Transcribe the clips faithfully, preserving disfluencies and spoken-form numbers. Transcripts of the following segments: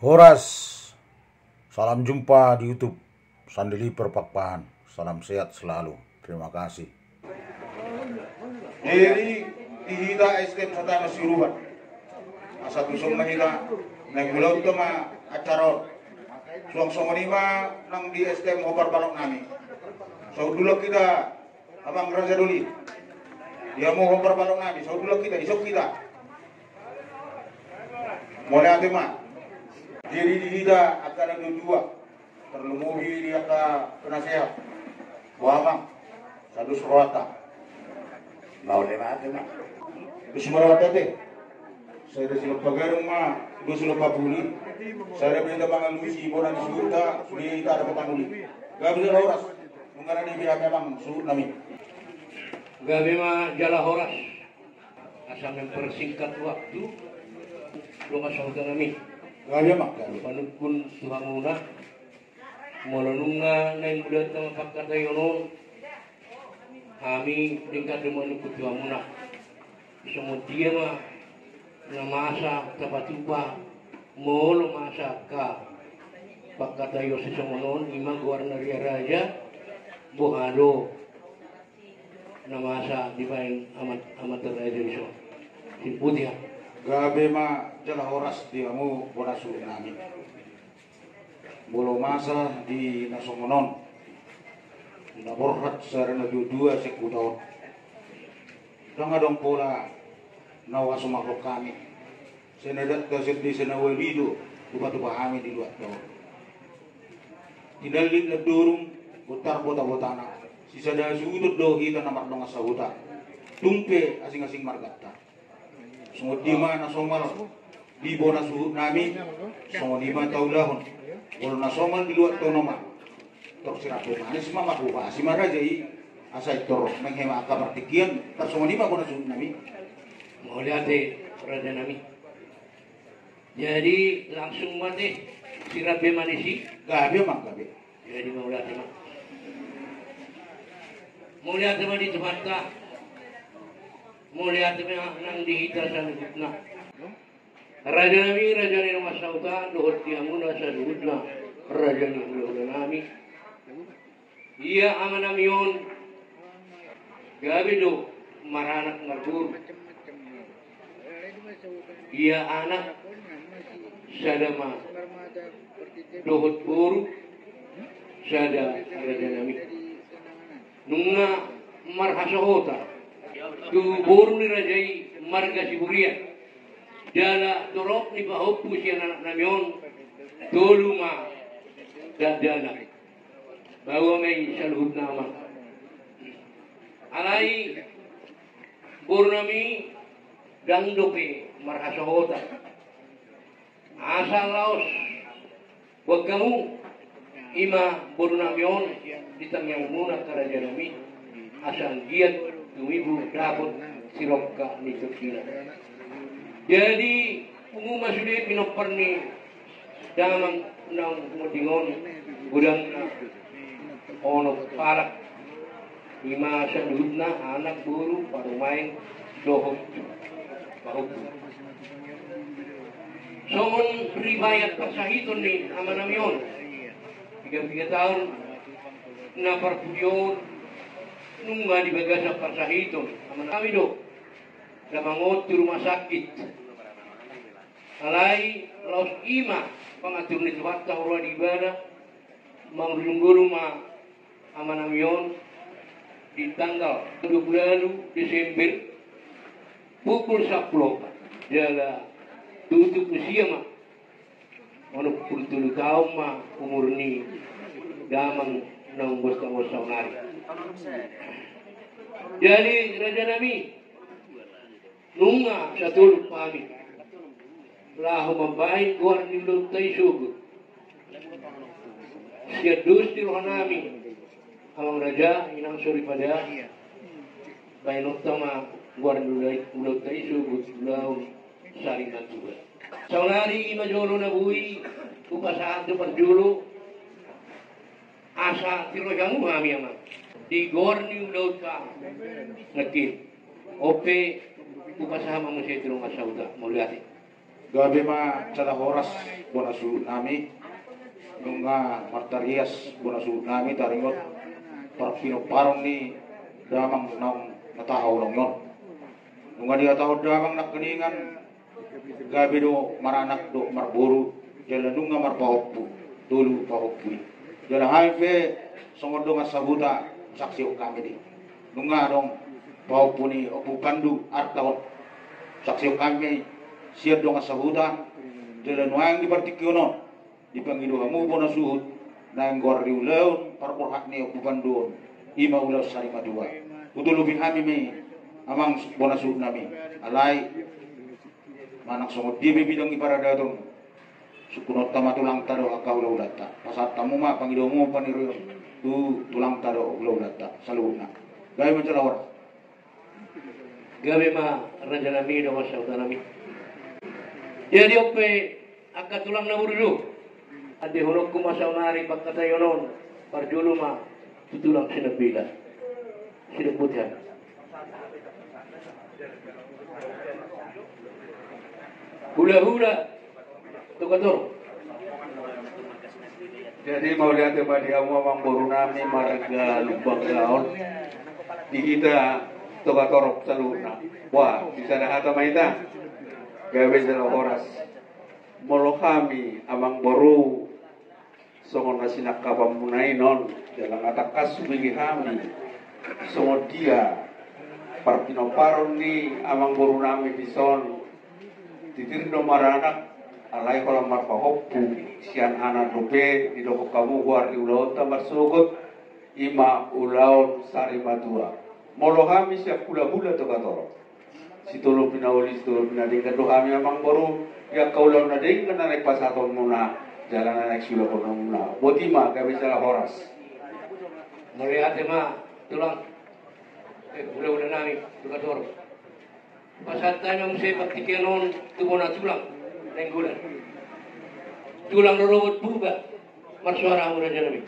Horas. Salam jumpa di YouTube Sandeliper Pakpahan. Salam sehat selalu. Terima kasih. Jadi di hita S T M Satamas Siruban. Asa tuson ma hita, naeng mulaonta ma acara on. Suang songon i ma nang di S T M Hombar Balok nami. Saut dulu kita, Amang Raja Doli. Di hamu Hombar Balok nami, saut dulu kita, isuk kita. Mauliate ma. Jadi di hita angka na dua-dua. Tarlumobi di angka penasehat. Boha, Amang? Sadus rohanta. Mauliate ma. Dus ma rohanta, ate. Sada silop pagadong ma, dua silop pabuli. Sada pe hita mangalusi bona ni suhutna, sude hita dapotan uli. Gabe jala horas. Nunga rade be hami, Amang, suhut nami. Gabe ma jala horas. Asa mempersingkat waktu, dongan sahuta nami. Gabe, Amang, gabe. Manungkun tu hamuna. Molo nunga naeng mulaonta ma pangkataion on, hami denggan do manungkun tu hamuna. Songon dia ma na masa tapatupa, molo masa angka pangkataion sisongon on, ima goarna ria raja, boha do na masa dibaen amat, amat raja i so. Simputi ha. Gabe ma jala horas di hamu bona suhut nami. Molo masa di na songon on, na borhat sada na dua-dua sian huta on. Ndang adong pola na huaso marhok hami. Sai na data sian desa na ualu i do tupa-tupa hami di luatta on. Tinallik na dorung, bontar bota-botana. Sisada suhut do hita na mardongan sahuta. Tung pe asing-asing marganta. Songon dia ma na somal di bona suhut nami, songon i ma taulahon. Molo na somal di luatta on ma, tor sirap pe manis ma, manghuhuasi ma raja i. Asa i tor menghemat angka partingkian, tar songon i ma bona suhut nami. Mauliate raja nami. Jadi langsung ma ate, sirap pe manis i. Gabe, Amang, gabe. Jadi mauliate ma. Mauliate ma di Tuhanta. Mauliate ma nang di hita saluhutna. Raja nami, raja ni dongan sahuta, dohot di hamuna saluhutna, raja ni hulahula nami. Ia ama nami on gabe do maranak marboru. Ia anak sada ma dohot boru sada, raja nami. Nunga marhasohotan tu boru ni raja i marga Siburian. Jala torop ni pahompu sian anak nami on tolu ma dakdanak. Baoa ma i saluhutna, Amang. Alai boru nami ndang dope marhasohotan. Asa laos buat hamu, ima boru nami on di tangiangmuna, raja nami, asa anggiat tumibu dapot sirongkap ni tondina. Jadi pungu ma sude pinompar ni damang naung monding on, godangna onom halak. Ima saluhutna anak, boru, parumaen dohot pahompu. Songon riwayat parsahiton ni ama nami on, piga-piga taon na parpudi on nunga di bagasan parsahiton ama nami do. Damang on tu rumah sakit. Alai laos ima pangatur ni Tuhanta, huroha di ibana, mangulung-ulung ma ama nami on di tanggal dua puluh ualu Desember pukul sampulu opat. Jala tutup usia ma, onom pulu tolu taon ma umur ni damang naung bostan on saonari. Jadi raja nami, nunga satolop hami laho mambahen goar ni ulaonta i sogot. Sian dos ni roha nami, amang raja, inang soripada, bahenonta ma goar ni ula-, ulaonta i sogot ulaon sari matua. Saonari ima jolo na boi hupasahat tu parjolo, asa tirojamu hami, amang, di goar ni ulaonta nangkin. On pe hupasahat ma muse tu dongan sahuta. Mauliate. Gabe ma jala horas bona suhut nami. Nunga martarias bona suhut nami taringot parpinomparon ni damang naung na tahaholongi on. Nunga dihatahon damang nangkiningan gabe do maranak dohot marboru, jala nunga marpahompu tolu pahompu i. Jala hami pe songon dongan sahuta saksihon hami do i. Nunga adong pahompu ni Ompu Pandu arta on, saksihon hami sian dongan sahuta. Jala nuaeng di partingkian on dipangido hamu bona suhut naeng goar ni ulaon parborhat ni Ompu Pandu on, i ma ulaon sari matua. Hutolopi hami ma i amang bona suhut nami. Alai manang songon dia pe bidang ni paradaton, sungkunonta ma tulangta dohot angka hulahulanta. Pasahat hamu ma pangidoanmu, paniroion tu tulangta dohot hulahulanta saluhutna. Gabe ma jala horas. Gabe ma raja nami dohot sahuta nami. Jadi on pe angka tulang na burju, andehononku ma saonari pangkataion on, parjolo ma tu tulang Sinambela. Sidok boti hami. Hulahula Togatorop. Jadi mauliate ma di hamu amang boru nami marga Lumban Gaol, di hita Togatorop saluhutna. Wah, sisada hata ma hita. Gabe jala horas. Molo hami amang boru, songon na sinangkapanmuna i non, jala na tangkas hubege hami songon dia parpinomparon ni amang boru nami dison. Titir do maranak, alai holan marpahompu sian anak dope, didok hamu goar ni ulaonta marsogot, i ma ulaon sari matua. Molo hami sian hulahula Togatorop, sitolopi na uli sitolopi na denggan do hami amang boru, di angka ulaon na denggan na naeng pasahatonmuna jala na naeng siulahononmuna. Boti ma, gabe jala horas. Mauliate ma tulang, eh, hulahula nami Togatorop. Pasahat hami ma muse partingkian on tu bona tulang Nainggolan, tulang rorobot Purba. Marsoara hamu raja nami.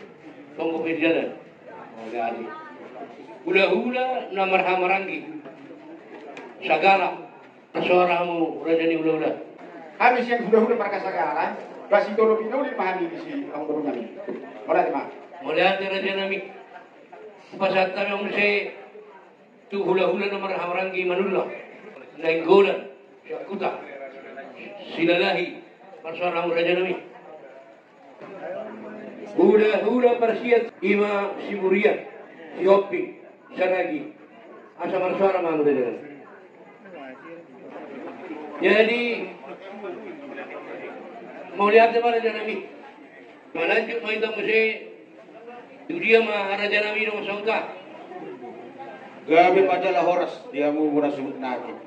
Tonggo pe di jalan. Jadi hulahula na marhahamaranggi Sagala, marsoara hamu raja ni hulahula. Hami sian hulahula marga Sagala, ba sitolopi na uli ma hami disi amang boru nami. Mauliate ma. Mauliate raja nami. Pasahat hami ma muse tu hulahula na marhahamaranggi Manullang, Nainggolan, Siakuta, Silalahi. Marsoara hamu raja nami. Hulahula parsiat, i ma Siburian, Sihombing, Saragi. Asa marsoara ma hamu raja nami. Jadi mauliate ma raja nami. Malanjut ma hita muse. Tu dia ma raja nami dongan sahuta? Gabe ma jala horas di hamu bona suhut nami.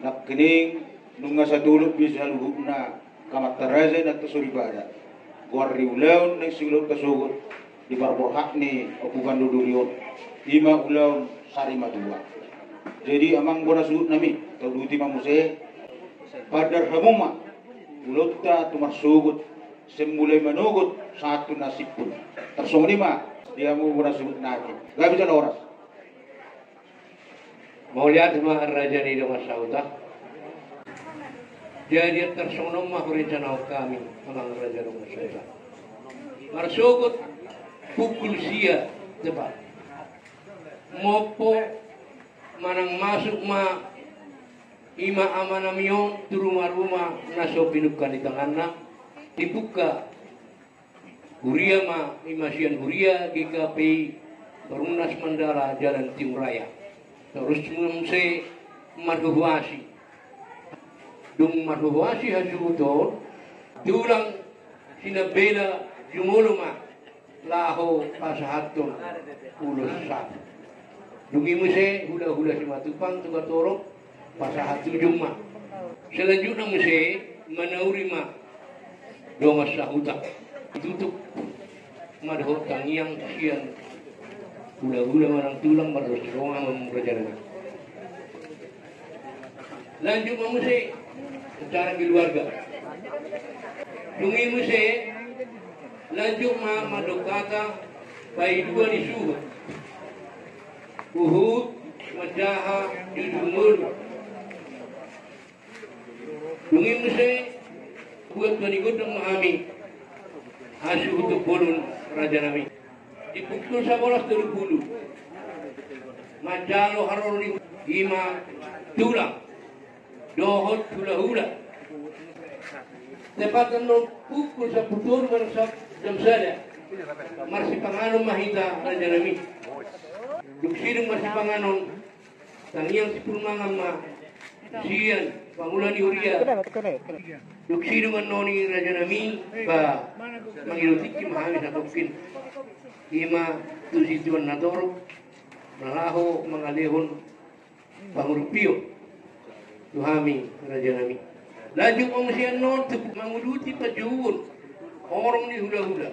Nangkining nunga satolop be saluhutna angka amanta raja, inanta soripada, goar ni ulaon naeng siulaonta sogot di parborhat ni Ompu Pandu duri on, i ma ulaon sari matua. Jadi amang bona suhut nami, tauduti ma muse. Paandar hamu ma ulaonta tu marsogot, sian mulai manogot sahat tu na simpul. Tarsongon i ma di hamu bona suhut nami. Gabe jala horas. Mauliate ma raja ni dongan sahuta. Jadi tarsongon on ma hurencanahon hami amang raja dongan sahuta. Marsogot pukul sia tepat, mompo manang masuk ma i ma amanami on tu rumaruma na so pinungka ni tanganna. Dibuka huria ma, i ma sian huria G K P I Perumnas Mandala Jalan Timur Raya. Torus muse marhuhuasi. Dung marhuhuasi hasuhuton, tulang Sinambela jumolo ma laho pasahathon ulos sahat. Dung i muse hulahula Simatupang Togatorop pasahat ujung ma. Selanjutna muse manauri ma dongan sahuta. Tutup ma dohot tangiang sian hulahula manang tulang mardos ro ma amang raja nami. Lanjut ma muse secara keluarga. Dung i muse lanjut ma mandok hata paidua ni suhut. Huhut manjaha jujur ngolu. Dung i muse, buat Tuhan i gondang ma hami hasuhuton bolon, rajanami. Di pukul sabolas tolu pulu manjalo haroro ni, i ma tulang dohot hulahula. Tepat annon pukul sampulu tolu manang sab-, jam sada, marsipanganon ma hita, rajanami. Dung sidung marsipanganon, tangiang sipulmangan ma sian pangula ni huria. Dung sidung annon i, rajanami, ba mangido tingki ma hami satongkin, i ma tu situan na torop na laho mangalehon pangurupion tu hami, rajanami. Lanjut ma muse annon tu manguduti panjouon horong ni hulahula.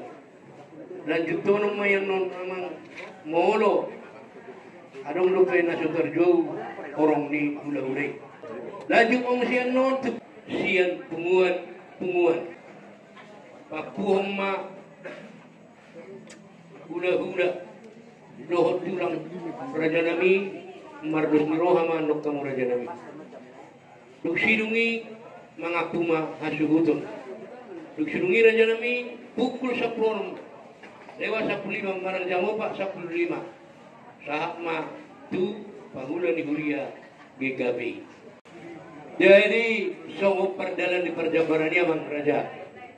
Lanjut annon ma i annon, amang, molo adong dope na so tarjou horong ni hulahula i. Lanjut ma muse annon tu sian punguan-punguan. Pampuhon ma hulahula dohot tulang, rajanami, mardos ni roha ma annon hamu, rajanami. Dung sidung i mangampu ma hasuhuton. Dung sidung i, rajanami, pukul sampulu onom lewat sampulu lima, manang jam opat sampulu lima, sahat ma tu pangula ni huria G K P. Jadi songon pardalan ni parjambaran i, amang raja,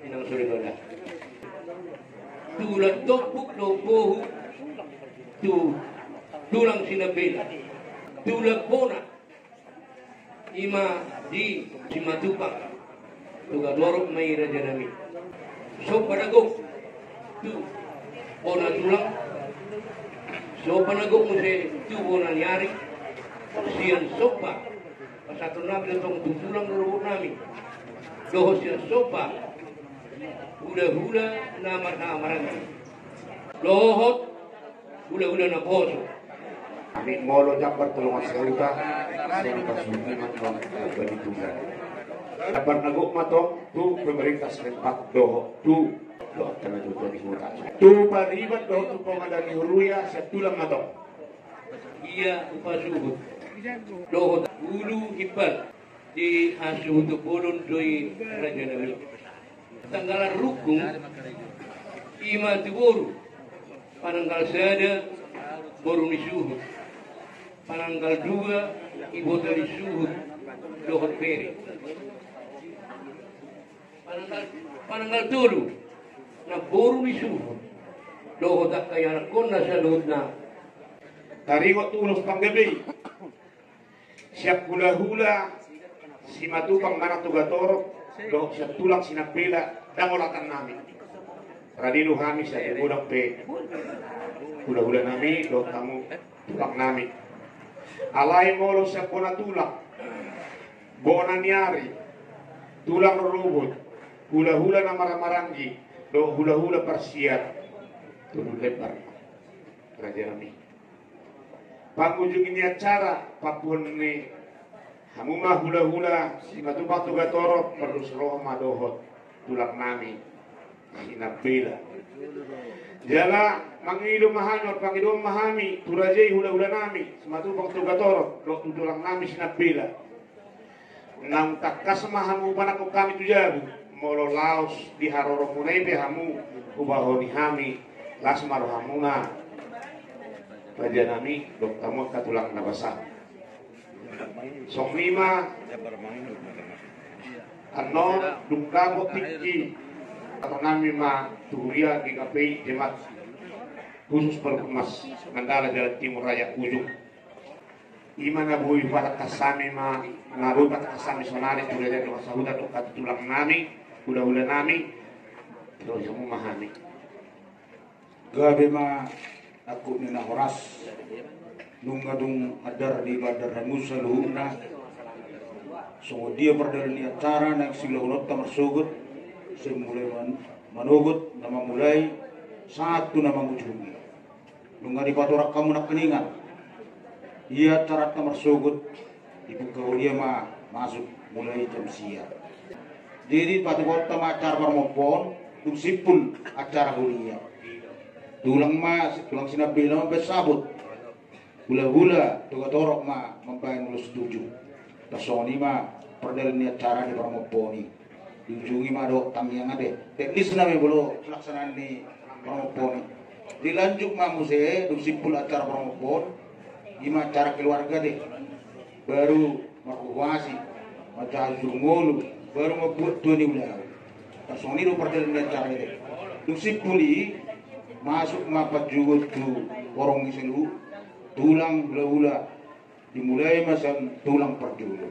inang soripada, tulang tompuk dohot boru tu tulang sinambela, tulang bona, i ma di Simatupang Togatorop ma i, rajanami. Somba na gok tu bona tulang, somba na gok muse tu bona ni ari. Sian somba pasahatonnami do tong tu tulang rorobotnami, dohot sian somba hulahula na marhaha maranggi dohot hulahula naposo. Hami molo jambar tu longan sahuta, sai dipasuhut ma tong bani tulang. Jambar na gok ma tong tu pemerintah setempat dohot tu dohot na tutu di huta, tu pariban dohot tu pangula ni huria, sian tulang ma tong. Ia hupasuhut dohot ulu himbal di hasuhuton bolon do i, rajanami. Tanggalan rungkung, i ma tu boru. Pananggal sada boru ni suhut, pananggal dua ibota ni suhut dohot bere, pananggal, pananggal tolu namboru ni suhut dohot angka ianakhonna saluhutna. Taringot tu ulos panggabean sian hulahula Simatupang manang Togatorop dohot sian tulang sinambela, ndang olatannami. Rade do hami, sai godang pe hulahulanami dohot hamu tulangnami. Alai molo sian bona tulang, bona ni ari, tulang rorobot, hulahula na marhaha maranggi dohot hulahula parsiat, tolu lembar, rajanami. Pangujungi ni acara, pampuhon ni hamu ma hulahula Simatupang Togatorop, mardos roha ma dohot tulangnami sinambela. Jala mangido ma hami, marpangidoan ma hami tu raja i, hulahulanami Simatupang Togatorop dohot tu tulangnami sinambela. Naung tangkas ma hamu panangkok hami tu jabu, molo laos di haroromuna i pe hamu hubahoni hami, las ma rohamuna, rajanami dohot hamu angka tulang na basa. Songon i ma annon, dung dapot tingki, pasahatonami ma tu huria G K P I Jemaat Khusus Parhumas Mandala Jalan Timur Raya Ujung. I ma na boi patangkas hami ma, na boi patangkas hami saonari tu raja i dohot sahuta dohot tu tulangnami, hulahulanami, ro hamu ma hami. Gabe ma angkup ni na horas. Nunga dung andar di bandar hamu saluhutna. Songon dia pardalan ni acara naeng siulahononta marsogot, sai mulai man-, manogot na mamulai sahat tu na mangujungi. Nunga dipatorang hamu nangkiningan ia acaranta marsogot, dibuka huria ma masuk mulai jam sia. Jadi patupaonta ma acara parmompon, dung simpul acara huria. Tulang ma, tulang sinambela ma mambahen sabot. Hulahula Togatorop ma mambahen ulos tujuh. Tarsongon i ma pardalan ni acara di parmompoon i. Diujungi ma dohot tangiang ate. Teknis nama i molo pelaksanaan ni parmompoon i. Dilanjut ma muse dung simpul acara parmompoon, i ma acara keluarga ate. Baru marhuhuasi, manjajur ngolu, baru mambuat tua ni ulaon. Tarsongon i do pardalan ni acara ate. Dung simpul i, masuk ma panjouon tu horong ni saluhut tulang hulahula. Dimulai ma sian tulang parjolo.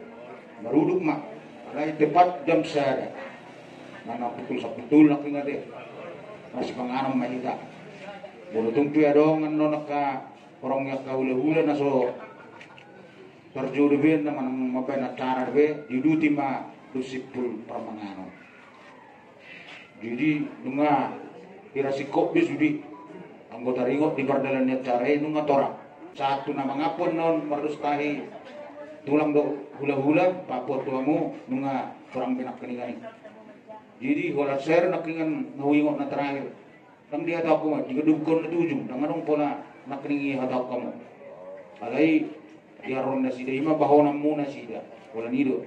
Marudut ma. Alai tepat jam sada, manang pukul sampulu tolu nangkin ate, masipanganon ma hita. Molo tung pe adong annon angka horong ni angka hulahula na so tarjou dope, na manang mambaen acara dope, diuduti ma dung simpul parmanganon. Jadi nunga hira singkop be sude anggo taringot di pardalan ni acara i, nunga torang. Sahat tu na mangampu annon mardos tahi tulang dohot hulahula, paampuan tu hamu, nunga torang be nangkiningan i. Jadi holan seri nangkiningan na huingot na terakhir. Ndang dihatahon hamu, di gaduhkon na tu ujung, ndang adong pola nangkiningan i hatahon hamu. Alai diharoro nasida i ma bahononmuna nasida. Holan i do.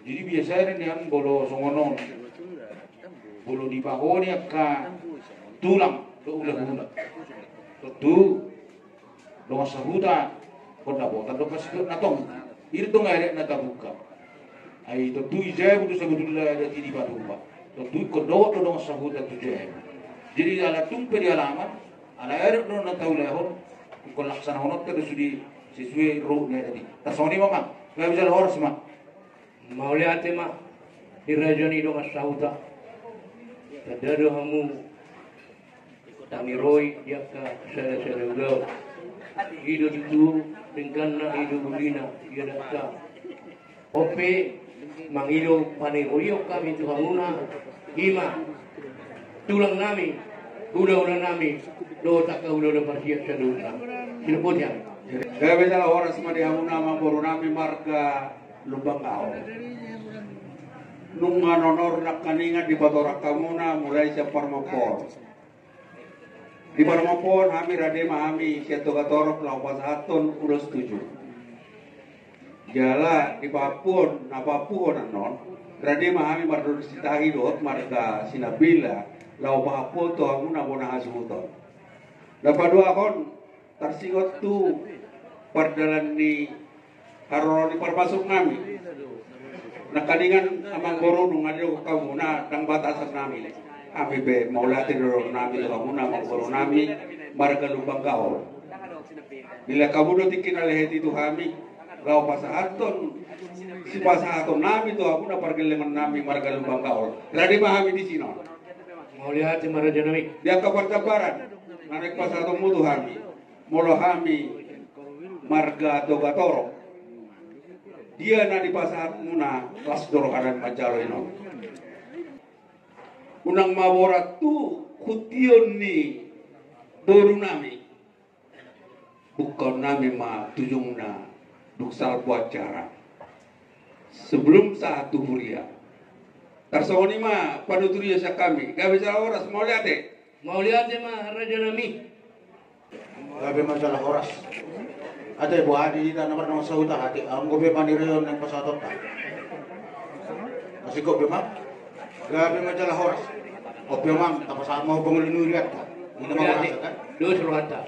Jadi biasana nian molo songon on, molo dibaho ni angka tulang dohot hulahula, tontu dongan sahuta, hon dapotan do pasidok na tong. I do tong adat na tabuka. Ai tontu i jabu do sabotulna adat i dipatupa. Tontu ingkon dohot do dongan sahuta tu jabu. Jadi ala tung pe di alaman, ala adat do na taulahon, ingkon laksanahononta do sude sesuai ruhut ni adat i. Tarsongon i ma, Amang. Gabe jala horas ma. Mauliate ma di raja ni dongan sahuta. Tanda do hamu taniroi di angka sada-sada ulaon. I do tutu dengganna, i do bulina di adatta. On pe mangido paniroion hami tu hamuna, i ma tulang nami, hulahula nami, dohot angka hulahula parsiat saluhutna. Sinupoti hami. Gabe jala horas ma di hamuna amangboru nami marga Lumban Gaol. Nunga nonor nangkiningan dipatorang hamuna mulai sian parmompoon. Di parmompoon hami rade ma hami sian Toga Torop laho pasahathon ulos tu jung. Jala di paampuon, na paampuhon annon, rade ma hami mardohot Sitahi dohot marga Sinambela laho paampuhon tu hamuna bona hasuhuton. Na paduahon, tarsingot tu pardalan ni haroro ni parmasuk nami. Nangkiningan amangboru, nunga didok hamuna ndang batasan nami le. Hami pe mauliate do dohonon nami tu hamuna amangboru nami marga Lumban Gaol. Dilehon hamu do tingki na lehet i tu hami laho pasahathon, sipasahaton nami tu hamuna pargellengon nami marga Lumban Gaol. Rade ma hami disi on. Mauliate ma raja nami. Di angka parjambaran na naeng pasahatonmu tu hami. Molo hami marga Toga Torop, dia na dipasahatmuna, las do roha nami manjalo i on. Unang ma borat tu huntion ni boru nami, bungkaon nami ma tu jungna dung salpu acara. Sebelum sahat tu huria. Tarsongon i ma panuturion sian hami. Gabe jala horas, mauliate. Mauliate ma raja nami. Gabe ma jala horas. Ate, boha di hita na mardongan sahuta ate, anggo pe paniroion naeng pasahatonta. Masingkop be ma. Gabe ma jala horas. On pe amang, tapasahat ma hu pangoli ni hurianta. Ina ma horas kan. Dos rohanta.